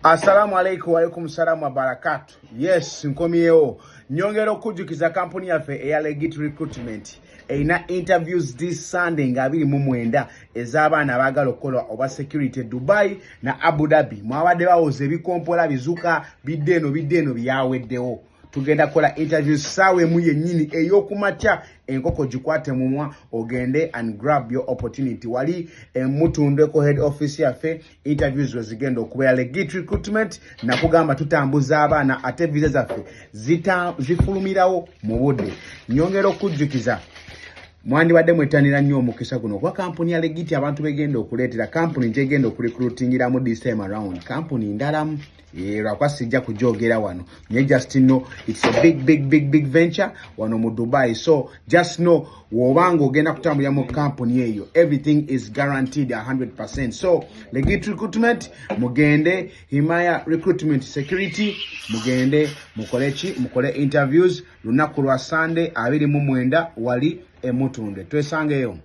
Assalamu alaikum waalaikum salamu wabarakatu. Yes, nkomyewo nyongera okujjukiza kampuni yaffe eya Legit Recruitment erina interviews this Sunday nga 29 ez'abaana abaagala okukola oba security Dubai na Abu Dhabi. Mwabadde bawoza ebikompola bizuka bidde eno bidde eno byaweddewo. Tugenda kukola interviews ssaawa 1 yennyini ey'okumakya. Enkoko gikwate mumwa ogende and grab your opportunity. Wali emutundeko head office yaffe interviews we zigenda okubeera. Legit Recruitment nakugamba tutambuza abaana ate visa zaffe zifulumirawo mu budde. Nyongera okujjukiza, mwandibadde mwettanira nnyo omukisa guno kuba kampuni ya Legit abantu begenda okuleetera kampuni gyegenda okurecruitingiramu this time around kampuni ndalamu, lwakuba sijja kugyogera wano, naye just know it's a big, big, big, big venture wano mu Dubai. So just know w'obanga ogenda kutambulira mu kampuni eyo, everything is guaranteed 100%. So Legit Recruitment, mugende Himaya Recruitment Security, mugende mukole ki? Mukole interviews lunaku lwa Sunday 29 wali emutundwe. Twesangeyo.